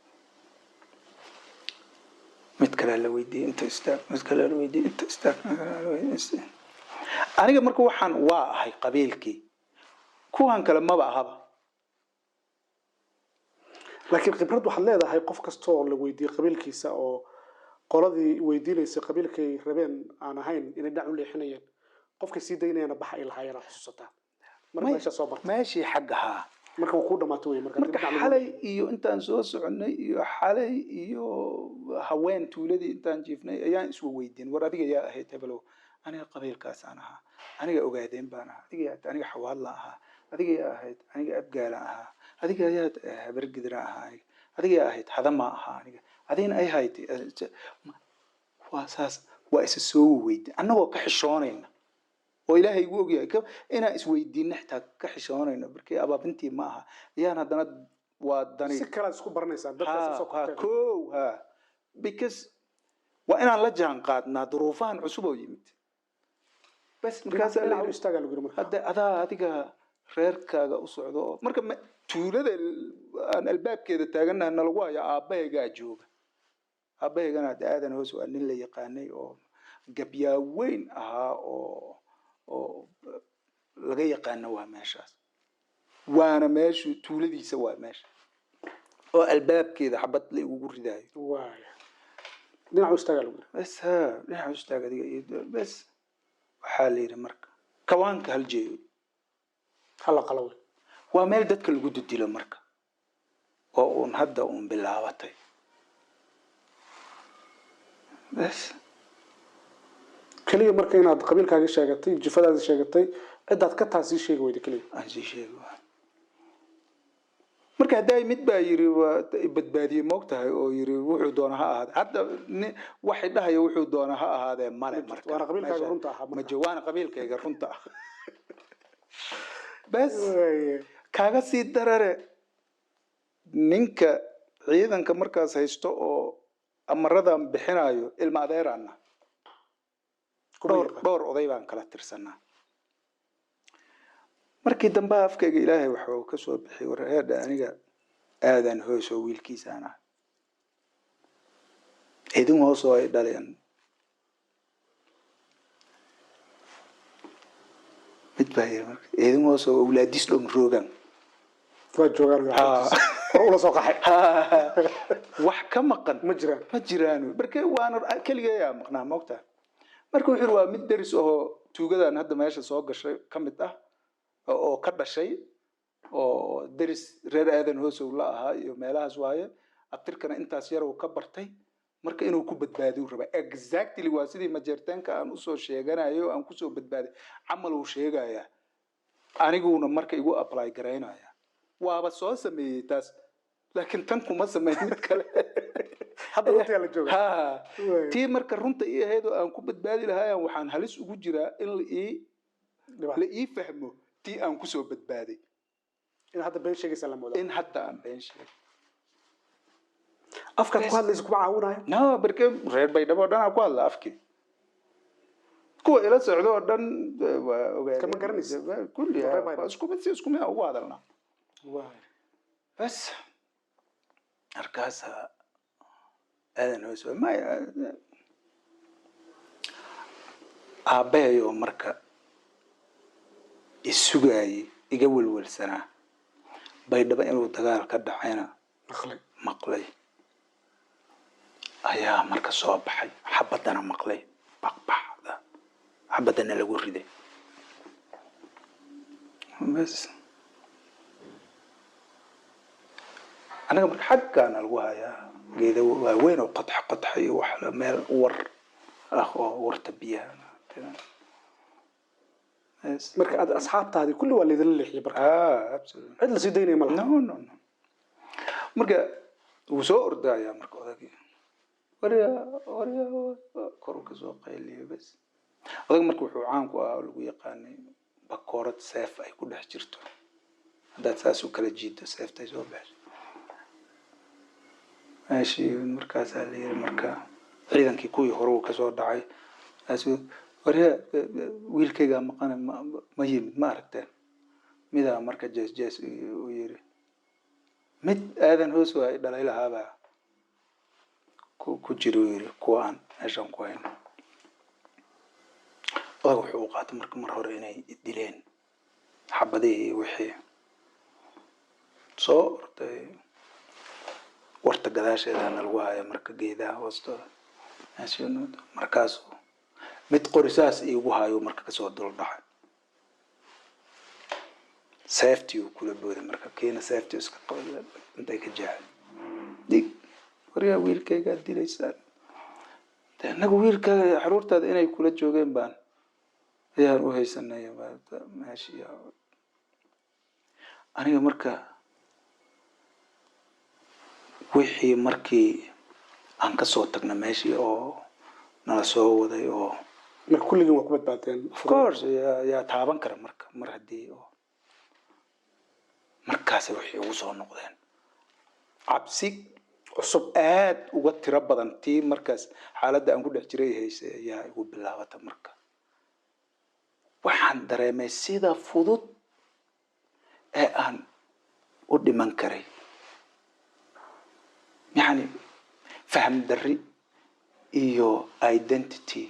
Mid kalea la weydiiyey, inta istaag. Mid kalea la weydiiyey, inta istaag. Mid kalea la weydiiyey, istaag. Aniga marka waxaan waa ahay qabiilkii, kuwan kale maba ahaba. Laakiin khibrad waxaad leedahay qof kasta oo la weydiiyey qabiilkiisa oo qoladii weydiinaysay qabiilkay rabeen aan ahayn inay dhinac u leexinayeen, qofkay sii daynayana baxa ay lahaayeen aad xusuusataa marka meesha soo bartay. Meeshii xagga haa. Marka waa kuu dhamaatay wey marka marka dhinac lagu xalay iyo intaan soo soconay iyo xalay iyo haween tuuladii intaan jiifnay ayaan iswa weydiin, war adiga yaa ahayd hebelow? Aniga qabiilkaasaan ahaa, aniga Ogaadeen baan ahaa. Adiga yaa? Aniga Xawaadla ahaa. Adiga yaa ahayd? Aniga Abgaala ahaa. Adiga yaa? Habargidra ahaa aniga. Adiga yaa ahayd? Hadama ahaa aniga. Adigna ay hayd? Waa saas, waa isa soo weydiin annagoo ka xishoonayna oo Ilaahay igu ogyahay inaan isweydiinna xitaa ka xishoonayno markii abaabintii ma aha ayaan haddana waa dani. Si kalaad isku baranaysaan dadkaas ha soo ha korteen. Kow ha, because waa inaan la jaan qaadnaa duruufahan cusub oo yimid. Bas markaasaa la dhinac u yidhi, istaagaa lagu yiri marka. Hadda adaa adiga reerkaaga u socdo oo marka tuulada aan albaabkeeda taaganaha nalagu hayo aabbahaygaa jooga. Aabbahaygana hadda Aadan Hoos waa nin la yaqaanay oo gabyaa weyn ahaa oo laga yaqaano waa meeshaas, waana meeshu tuuladiisa, waa meesha oo albaabkeeda xabad la igugu ridaayo. Waay, dhinac u istaagaa lagu yiri. Bes ha, dhinaca u istaag adiga iyo bes waxaa la yidhi marka kawaanka hal jeeyo. Hala qalo wey. Waa meel dadka lagu didilo marka oo uun hadda uun bilaabatay bes. Keliya marka inaad qabiilkaaga sheegatay, jifadaada sheegatay, cidaad ka taa sii sheegi weyda keliya. Aan sii sheegi waay. Marka haddaay mid baa yiri waa badbaadiyey moog tahay oo yiri wuxuu doona ha ahaade. Hadda waxay dhahaya wuxuu doona ha ahaadee male. Ma jirto. Marka Waana qabiilkaaga runta ahaa marka. Ma jiro, waana qabiilkayga runta ah bes. Waay. Kaaga sii darare, ninka ciidanka markaas haysto oo amaradan bixinayo ilma adeeraana. Kuma dhowr yaqaan. Dhowr oday baan kala tirsanaa. Markii dambe afkayga Ilaahay waxa uu ka soo bixiyay, war heedha, aniga Aadan Hoos oo wiilkiisaan ah, idin hoos oo ay dhaleen. Mid baa yiri marka idin hoos oo awlaadiis dhom roogan. Waa joogaan. Hore ula soo qaxay. Wax ka maqan ma jiraan. Ma jiraan, marka waana keligeeyaa maqnaa moogtaa. Marka wuxuu yiri waa mid deris ahoo tuugadan hadda meesha soo gashay ka mid ah oo ka dhashay oo deris reer Aadan Hoosow la ahaa iyo meelahaas waaye. Abtirkana intaas yar uu ka bartay, marka inuu ku badbaadiyu raba. Exactly waa sidii Majeerteenka aan usoo sheeganayo aan kusoo badbaaday camal uu sheegayaa, aniguna marka igu apply garaynaya. Waaba soo sameeyey taas, laakiin tan kuma sameyn mid kale. Hadda runtii la jooga. Ha. Waay. Tii marka runta ii ahayd oo aan ku badbaadi lahaayaan waxaan halis ugu jiraa in la ii Dhibaato. la ii fahmo tii aan kusoo badbaaday. In hadda been sheegaysa la moodaa. In hadda aan been sheegay. Afkaad ku hadlaysa kuma caawinayo. No, barke reer Baydhabo oo dhan aan ku hadla afkii, kuwa ila socdo oo dhan waa ogaadeen. Kama garanaysid. Kulli Reer Baydhabo. waa isku mid, si isku mid aan ugu hadalnaa. Waay. Bas markaasaa Aadan Hoos maya aabbahayo marka isugaayay iga welwelsanaa Baydhabo inuu dagaal ka dhacayna. Maqlay. Maqlay ayaa marka soo baxay, xabaddana maqlay, baqbaxda xabaddana lagu riday. Bas, anaga marka xaggaana lagu hayaa geeda waaweyn oo qodxa qodxa iyo wax meel war ah oo warta biyaha. Bas. Marka aad asxaabtaadii kulli waa laydinla leexiyay marka? Ah, absolutely. Cid lasii daynaya ma laha? No. Marka wuu soo ordayaa marka odagii, warya warya, kor uu kasoo qayliyay. Bas, odag marka wuxuu caan ku ahaa oo lagu yaqaanay bakoorad seef ay ku dhex jirto, haddaad saas u kala jiido seeftay soo baxso meeshii. Markaasaa la yiri marka ciidankii kuwii hore uu kasoo dhacay. Markaasuu, "Warya, wiilkaygaa maqana, ma yimid, ma aragteen?" Midaa marka jees jees u yiri, "Mid Aadan Hoos waa dhalay lahaabaa ku jira," uu yiri, "kuwa aan meeshan ku hayno." Odag wuxuu u qaatay marka mar hore inay dileen xabadihii iyo wixii. Soo orday, warta gadaasheedana lagu haya marka geedaha hoostooda. Markaasuu mid qori saas iigu hayo marka kasoo dul dhacay, seeftii uu kula booday. Marka kiina seeftii iska qabay, intay ka jeexay dig. "Waryaa, wiilkaygaad dilaysaan?" "De annagu wiilkaaga iyo caruurtaada inay kula joogeen baan ayaan u haysanay meeshii." Aniga marka wixii markii aan kasoo tagna meeshii oo nala soo waday oo Marka kulligiin waa ku badbaadeen? Of course, yaa taaban kara marka mar haddii oo markaasi waxay ugu soo noqdeen cabsi cusub. Aad uga tiro badan tii markaas xaaladda aan ku dhex jiray haysay ayaa igu bilaabata. Marka waxaan dareemay sida fudud ee aan u dhiman karay, yacni faham darri iyo identity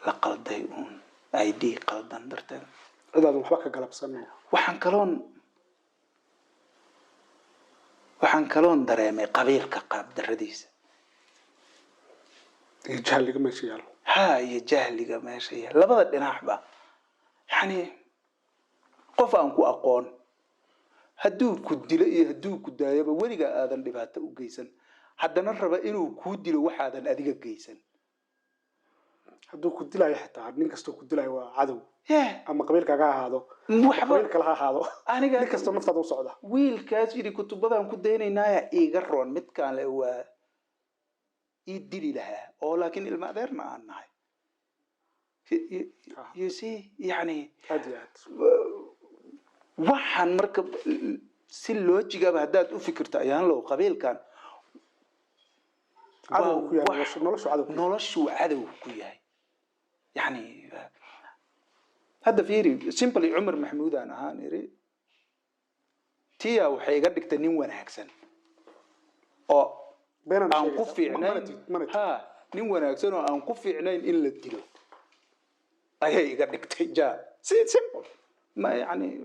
la qalday uun, ID qaldan darteed. Cidaadan waxba ka galabsan. Waxaan kaloon dareemay qabiilka qaab darradiisa. Iyo jahliga meesha yaalo. Ha, iyo jahliga meesha yaal labada dhinacba. Yacni qof aan ku aqoon hadduu ku dilo iyo hadduu ku daayaba, weligaa aadan dhibaato u geysan, haddana raba inuu kuu dilo waxaadan adiga geysan. Hadduu ku dilaayo xitaa, nin kastoo ku dilaayo waa cadow. Ama qabiilkaaga ha ahaado ama waxba qabiil kale ha ahaado, aniga nin kastoo naftaada u socda. Wiilkaas yidhi kutubadaan ku daynaynaya iiga roon midkaan le waa ii dili lahaa oo laakiin ilma adeerna aan nahay. You see, yani Aad iyo aad. Waxaan marka si loojigaba haddaad u fikirto, ayaan low qabiilkan Cadow waa ku yahay. wax noloshu cadow ku yahay. Noloshuu cadow ku yahay. Yani hadda fiiri, simply Cumar Maxamuud aan ahaan iri, tiya waxay iga dhigtay nin wanaagsan oo Beenaan aan ku sheegaysaa. fiicnayn. Mana tid, mana tid. Ha, nin wanaagsan oo aan ku fiicnayn in la dilo ayay iga dhigtay. Ja, si simple ma yani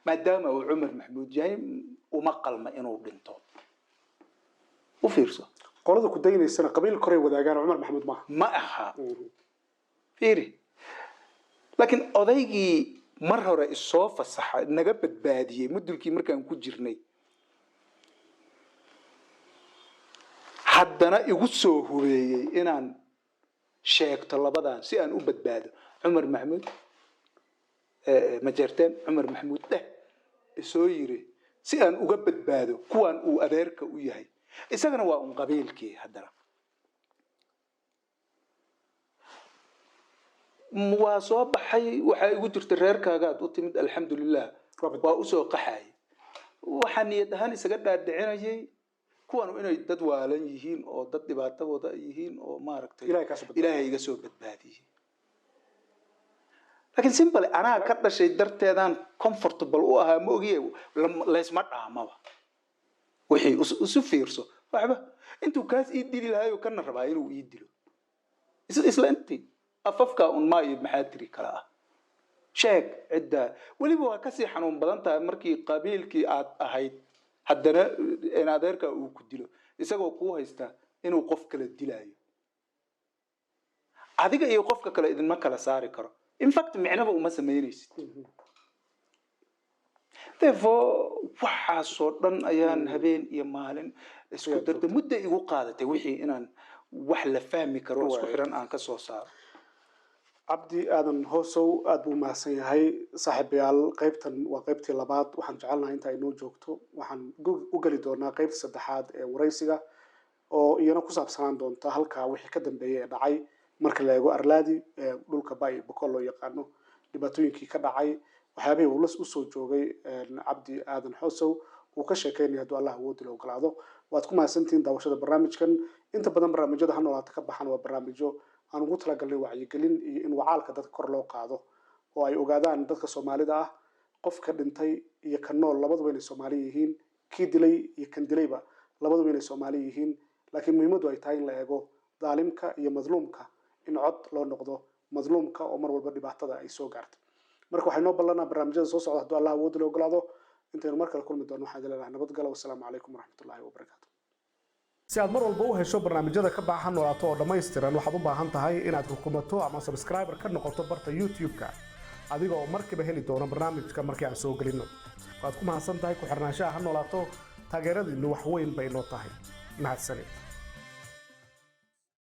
maadaama uu Cumar Maxamuud yahay uma qalma inuu dhinto, u fiirso. Qolada ku daynaysana qabiil koray wadaagaan, Cumar Maxamuud maaha. Ma aha. Fiiri, laakiin odaygii mar hore isoo fasaxa, naga badbaadiyey mudulkii markaan ku jirnay, haddana igu soo hubeeyey inaan sheegto labadan si aan u badbaado, Cumar Maxamuud Majeerteen, Cumar Maxamuud dheh isoo yiri si aan uga badbaado kuwan uu adeerka u yahay, isagana waa un qabiilkii. Haddana waa soo baxay, waxaa igu jirta reerkaagaad u timid, alxamdulilah. Waa badbaado. Waa usoo qaxay, waxaa niyad ahaan isaga dhaadhicinayay kuwanu inay dad waalan yihiin oo dad dhibaato wada yihiin oo maaragtay Ilaahay kaa soo badbaadiyey. Ilaahay iga soo badbaadiyey. Laakiin simple anaa ka dhashay darteedaan comfortable u ahaa, ma ogiye laysma dhaamaba. Wixii isu fiirso, waxba intuu kaas ii dili lahaayoo kana rabaa inuu ii dilo, isla intii afafka un maa iyo maxaa tiri kala ah sheeg ciddaa. Weliba waa kasii xanuun badan tahay markii qabiilkii aad ahayd. Haddana in adeerka uu ku dilo isagoo kuu haysta inuu qof kale dilaayo, adiga iyo qofka kale idinma kala saari karo. In fact, micnaba uma samaynaysid. Therefore, waxaasoo dhan ayaan habeen iyo maalin isku Ayaad darda. Muddo igu qaadatay wixii inaan wax la fahmi karo oo isku xiran aan ka soo saaro. Cabdi Aadan Hoosow aada buu mahadsan yahay. Saaxiibayaal, qaybtan waa qaybtii labaad. Waxaan jecelnahay inta ay noo joogto. Waxaan u geli doonaa qaybta saddexaad ee waraysiga oo iyana ku saabsanaan doonta halkaa wixii ka dambeeyay ee dhacay marka la eego Arlaadi ee dhulka Bay Bokol loo yaqaano, dhibaatooyinkii ka dhacay, waxyaabihii uu usoo joogay Cabdi Aadan Hoosow uu ka sheekeynaya, hadduu Allah awoodi la ogolaado. Waad ku mahadsantihiin daawashada barnaamijkan. Inta badan barnaamijyada Ha Noolaata ka baxan waa barnaamijyo aan ugu talagalnay wacyigelin iyo in wacaalka dadka kor loo qaado oo ay ogaadaan dadka Soomaalida ah qofka dhintay iyo ka nool labaduba inay Soomaali yihiin, kii dilay iyo kan dilayba labaduba inay Soomaali yihiin, laakiin muhiimaddu ay tahay in la eego daalimka iyo madluumka, in cod loo noqdo madluumka oo mar walba dhibaatada ay soo gaarto. Marka waxay noo ballanaa barnaamijyada soo socda, hadduu Allah awoodda la ogolaado. Intaynu mar kale kulmi doono, waxaan idin leenahay nabadgalo. Wasalaamu calaykum waraxmatullaahi wabarakaatu. Si aad mar walba u hesho barnaamijyada ka baxa Noolaato oo dhammaystiran, waxaad u baahan tahay inaad rukumato ama subscriber ka noqoto barta YouTube-ka, adiga oo markiiba heli doono barnaamijka markii aan soo gelinno. Waad ku mahadsan tahay ku xirnaanshaha Ha Noolaato. Taageeradiinnu wax weyn bay noo tahay. Mahadsanid.